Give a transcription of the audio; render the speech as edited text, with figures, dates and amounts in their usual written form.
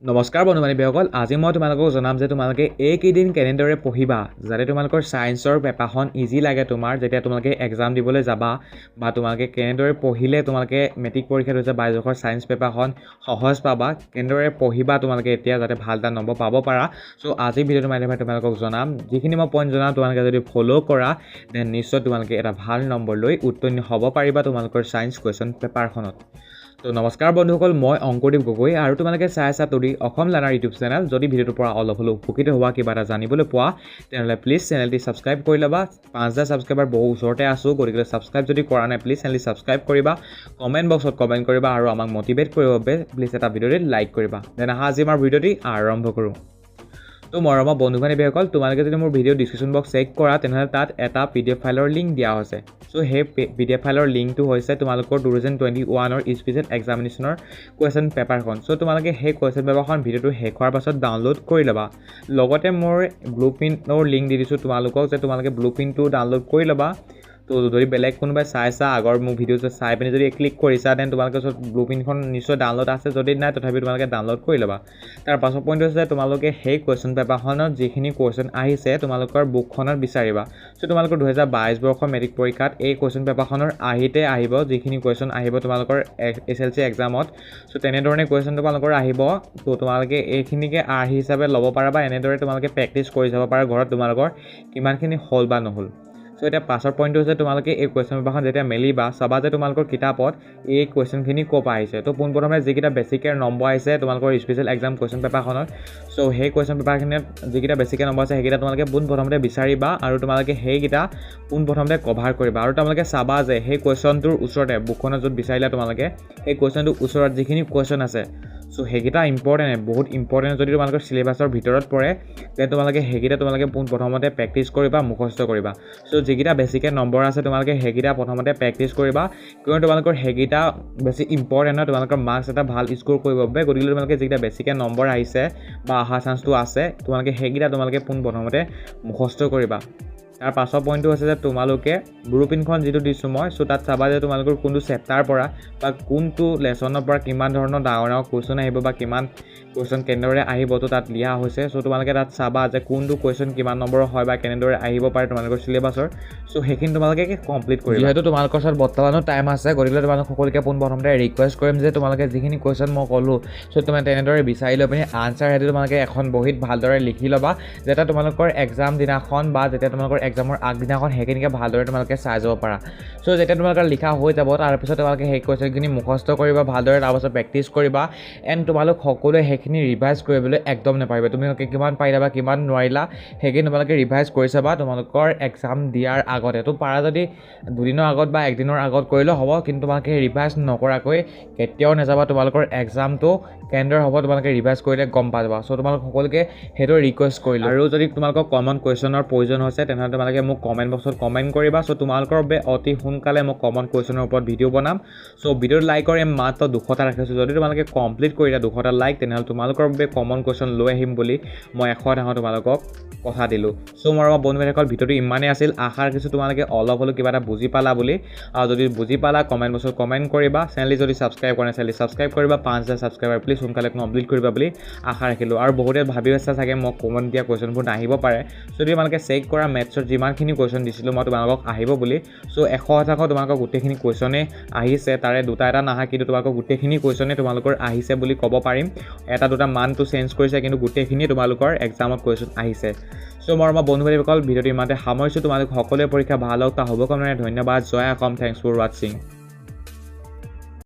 নমস্কাৰ বন্ধু বান্ধৱীসকল, আজি মই তোমালোকক জনাম যে তোমালোকে এইকেইদিন কেনেদৰে পঢ়িবা যাতে তোমালোকৰ ছায়েন্সৰ পেপাৰখন ইজি লাগে তোমাৰ যেতিয়া তোমালোকে এক্সাম দিবলৈ যাবা, বা তোমালোকে কেনেদৰে পঢ়িলে তোমালোকে মেট্ৰিক পৰীক্ষা 2022 বৰ্ষৰ ছায়েন্স পেপাৰখন সহজ পাবা, কেনেদৰে পঢ়িবা তোমালোকে এতিয়া যাতে ভাল এটা নম্বৰ পাব পাৰা। চ' আজিৰ ভিডিঅ'টোৰ মাধ্যমেৰে তোমালোকক জনাম, যিখিনি মই পইণ্ট জনাম তোমালোকে যদি ফ'ল' কৰা then নিশ্চয় তোমালোকে এটা ভাল নম্বৰ লৈ উত্তীৰ্ণ হ'ব পাৰিবা তোমালোকৰ ছায়েন্স কুৱেশ্যন পেপাৰখনত। তো নমস্কাৰ বন্ধুসকল, মই অংকুৰদীপ গগৈ আৰু তোমালোকে চাই আছা তুৰি অসম লাৰ্ণাৰ ইউটিউব চেনেল। যদি ভিডিঅ'টোৰ পৰা অলপ হ'লেও উপকৃত হোৱা, কিবা এটা জানিবলৈ পোৱা, তেনেহ'লে প্লিজ চেনেলটি ছাবস্ক্ৰাইব কৰি ল'বা। 5000 ছাবস্ক্ৰাইবাৰ বহু ওচৰতে আছোঁ, গতিকে ছাবস্ক্ৰাইব যদি কৰা নাই প্লিজ চেনেলটি ছাবস্ক্ৰাইব কৰিবা, কমেণ্ট বক্সত কমেণ্ট কৰিবা আৰু আমাক মটিভেট কৰিবৰ বাবে প্লিজ এটা ভিডিঅ'টিত লাইক কৰিবা। Then আহা আজি আমাৰ ভিডিঅ'টি আৰম্ভ কৰোঁ। তো মৰমৰ বন্ধু বান্ধৱীসকল, তোমালোকে যদি মোৰ ভিডিঅ' ডিছক্ৰিপশ্যন বক্স চেক কৰা তেনেহ'লে তাত এটা পিডিএফ ফাইলৰ লিংক দিয়া হৈছে। চ' সেই পিডিএফ ফাইলৰ লিংকটো হৈছে তোমালোকৰ 2021ৰ স্পেচিয়েল এক্সামিনেশ্যনৰ কুৱেশ্যন পেপাৰখন। চ' তোমালোকে সেই কুৱেশ্যন পেপাৰখন ভিডিঅ'টো শেষ হোৱাৰ পাছত ডাউনলোড কৰি ল'বা। লগতে মোৰ ব্লু প্ৰিণ্টৰ লিংক দি দিছোঁ তোমালোকক যে তোমালোকে ব্লু প্ৰিণ্টটো ডাউনলোড কৰি ল'বা। তো যদি বেলেগ কোনোবাই চাইছা আগৰ মোৰ ভিডিঅ' চাই পিনি যদি ক্লিক কৰিছা then তোমালোকৰ ওচৰত ব্লু প্ৰিণ্টখন নিশ্চয় ডাউনলোড আছে, যদি নাই তথাপি তোমালোকে ডাউনলোড কৰি ল'বা। তাৰ পাছৰ পইণ্টটো হৈছে তোমালোকে সেই কুৱেশ্যন পেপাৰখনত যিখিনি কুৱেশ্যন আহিছে তোমালোকৰ বুকখনত বিচাৰিবা। চ' তোমালোকৰ 2022 বৰ্ষৰ মেট্ৰিক পৰীক্ষাত এই কুৱেশ্যন পেপাৰখনৰ আৰ্হিতে আহিব যিখিনি কুৱেশ্যন আহিব তোমালোকৰ এছএলচি এক্সামত। চ' তেনেধৰণে কুৱেশ্যন তোমালোকৰ আহিব। তো তোমালোকে এইখিনিকে আৰ্হি হিচাপে ল'ব পাৰা বা এনেদৰে তোমালোকে প্ৰেক্টিছ কৰি যাব পাৰা ঘৰত তোমালোকৰ কিমানখিনি হ'ল বা নহ'ল। চ' এতিয়া পাছৰ পইণ্টটো হৈছে তোমালোকে এই কুৱেশ্যন পেপাৰখন যেতিয়া মেলিবা চাবা যে তোমালোকৰ কিতাপত এই কুৱেশ্যনখিনি ক'ৰ পৰা আহিছে। তো পোনপ্ৰথমে যিকেইটা বেছিকৈ নম্বৰ আহিছে তোমালোকৰ স্পেচিয়েল এক্সাম কুৱেশ্যন পেপাৰখনত, চ' সেই কুৱেশ্যন পেপাৰখিনিত যিকেইটা বেছিকৈ নম্বৰ আছে সেইকেইটা তোমালোকে পোনপ্ৰথমতে বিচাৰিবা আৰু তোমালোকে সেইকেইটা পোনপ্ৰথমতে কভাৰ কৰিবা। আৰু তোমালোকে চাবা যে সেই কুৱেশ্যনটোৰ ওচৰতে বুকখনত য'ত বিচাৰিলা তোমালোকে সেই কুৱেশ্যনটোৰ ওচৰত যিখিনি কুৱেশ্যন আছে চ' সেইকেইটা ইম্পৰ্টেণ্ট, বহুত ইম্পৰ্টেণ্ট। যদি তোমালোকৰ চিলেবাছৰ ভিতৰত পৰে then তোমালোকে সেইকেইটা তোমালোকে পোনপ্ৰথমতে প্ৰেক্টিছ কৰিবা, মুখস্থ কৰিবা। চ' যিকেইটা বেছিকৈ নম্বৰ আছে তোমালোকে সেইকেইটা প্ৰথমতে প্ৰেক্টিছ কৰিবা, কিয়নো তোমালোকৰ সেইকেইটা বেছি ইম্পৰ্টেণ্ট হয় তোমালোকৰ মাৰ্কছ এটা ভাল স্ক'ৰ কৰিবৰ বাবে। গতিকে তোমালোকে যিকেইটা বেছিকৈ নম্বৰ আহিছে বা অহা চান্সটো আছে তোমালোকে সেইকেইটা তোমালোকে পোনপ্ৰথমতে মুখস্থ কৰিবা। তাৰ পাছৰ পইণ্টটো হৈছে যে তোমালোকে ব্লু প্ৰিণ্টখন যিটো দিছোঁ মই, চ' তাত চাবা যে তোমালোকৰ কোনটো চেপ্টাৰ পৰা বা কোনটো লেচনৰ পৰা কিমান ধৰণৰ ডাঙৰ ডাঙৰ কুৱেশ্যন আহিব বা কিমান কুৱেশ্যন কেনেদৰে আহিব তো তাত দিয়া হৈছে। চ' তোমালোকে তাত চাবা যে কোনটো কুৱেশ্যন কিমান নম্বৰৰ হয় বা কেনেদৰে আহিব পাৰে তোমালোকৰ চিলেবাছৰ। চ' সেইখিনি তোমালোকে কমপ্লিট কৰিবা। যিহেতু তোমালোকৰ ওচৰত বৰ্তমানো টাইম আছে, গতিকে তোমালোক সকলোকে পোনপ্ৰথমতে ৰিকুৱেষ্ট কৰিম যে তোমালোকে যিখিনি কুৱেশ্যন মই ক'লোঁ চ' তোমালোকে তেনেদৰে বিচাৰি লৈ পিনি আনচাৰ সেইটো তোমালোকে এখন বহীত ভালদৰে লিখি ল'বা, যেতিয়া তোমালোকৰ এক্সাম দিনাখন বা যেতিয়া তোমালোকৰ এক্সামৰ আগদিনাখন সেইখিনিকে ভালদৰে তোমালোকে চাই যাব পাৰা। চ' যেতিয়া তোমালোকৰ লিখা হৈ যাব তাৰপিছত তোমালোকে সেই কুৱেশ্যনখিনি মুখস্থ কৰিবা ভালদৰে, তাৰপাছত প্ৰেক্টিছ কৰিবা এণ্ড তোমালোক সকলোৱে সেইখিনি ৰিভাইজ কৰিবলৈ একদম নাপাৰিবা। তোমালোকে কিমান পাৰিলা বা কিমান নোৱাৰিলা সেইখিনি তোমালোকে ৰিভাইজ কৰি চাবা তোমালোকৰ এক্সাম দিয়াৰ আগতে। তো পাৰা যদি দুদিনৰ আগত বা একদিনৰ আগত কৰিলেও হ'ব, কিন্তু তোমালোকে ৰিভাইজ নকৰাকৈ কেতিয়াও নাযাবা। তোমালোকৰ এক্সামটো কেনেদৰে হ'ব তোমালোকে ৰিভাইজ কৰিলে গম পাই যাবা। চ' তোমালোক সকলোকে সেইটো ৰিকুৱেষ্ট কৰিলোঁ। আৰু যদি তোমালোকক কমন কুৱেশ্যনৰ প্ৰয়োজন হৈছে তেনেহ'লে তোমালোকে মোক কমেণ্ট বক্সত কমেণ্ট কৰিবা। চ' তোমালোকৰ বাবে অতি সোনকালে মই কমন কুৱেশ্যনৰ ওপৰত ভিডিঅ' বনাম। চ' ভিডিঅ'ত লাইক কৰি মাত্ৰ 200টা ৰাখিছোঁ, যদি তোমালোকে কমপ্লিট কৰি দিয়া 200টা লাইক তেনেহ'লে তোমালোকৰ বাবে কমন কুৱেশ্যন লৈ আহিম বুলি মই 100% তোমালোকক কথা দিলোঁ। চ' মৰমৰ বন্ধু বান্ধৱীসকল, ভিডিঅ'টো ইমানেই আছিল। আশা ৰাখিছোঁ তোমালোকে অলপ হ'লেও কিবা এটা বুজি পালা বুলি। আৰু যদি বুজি পালা কমেণ্ট বক্সত কমেণ্ট কৰিবা। চেনেলটি যদি ছাবস্ক্ৰাইব কৰা নাই চেনেলটি ছাবস্ক্ৰাইব কৰিবা। 5000 ছাবস্ক্ৰাইবাৰ প্লিজ সোনকালে কমপ্লিট কৰিবা বুলি আশা ৰাখিলোঁ। আৰু বহুতে ভাবি আছা চাগে মই কমেণ্ট দিয়া কুৱেশ্যনবোৰ নাহিব পাৰে। যদি তোমালোকে চেক কৰা মেথছৰ যিমানখিনি কুৱেশ্যন দিছিলোঁ মই তোমালোকক আহিব বুলি, চ' 100% তোমালোকৰ গোটেইখিনি কুৱেশ্যনেই আহিছে। তাৰে দুটা এটা নাহা, কিন্তু তোমালোকৰ গোটেইখিনি কুৱেশ্যনেই তোমালোকৰ আহিছে বুলি ক'ব পাৰিম। এটা দুটা মানটো চেঞ্জ কৰিছে, কিন্তু গোটেইখিনিয়ে তোমালোকৰ এক্সামত কুৱেশ্যন আহিছে। চ' মৰমৰ বন্ধু বান্ধৱীসকল, ভিডিঅ'টো ইমানতে সামৰিছোঁ। তোমালোক সকলোৱে পৰীক্ষা ভাল হওক তাৰ শুভকামনাৰে ধন্যবাদ। জয় অসম। Thanks for ৱাটছিং।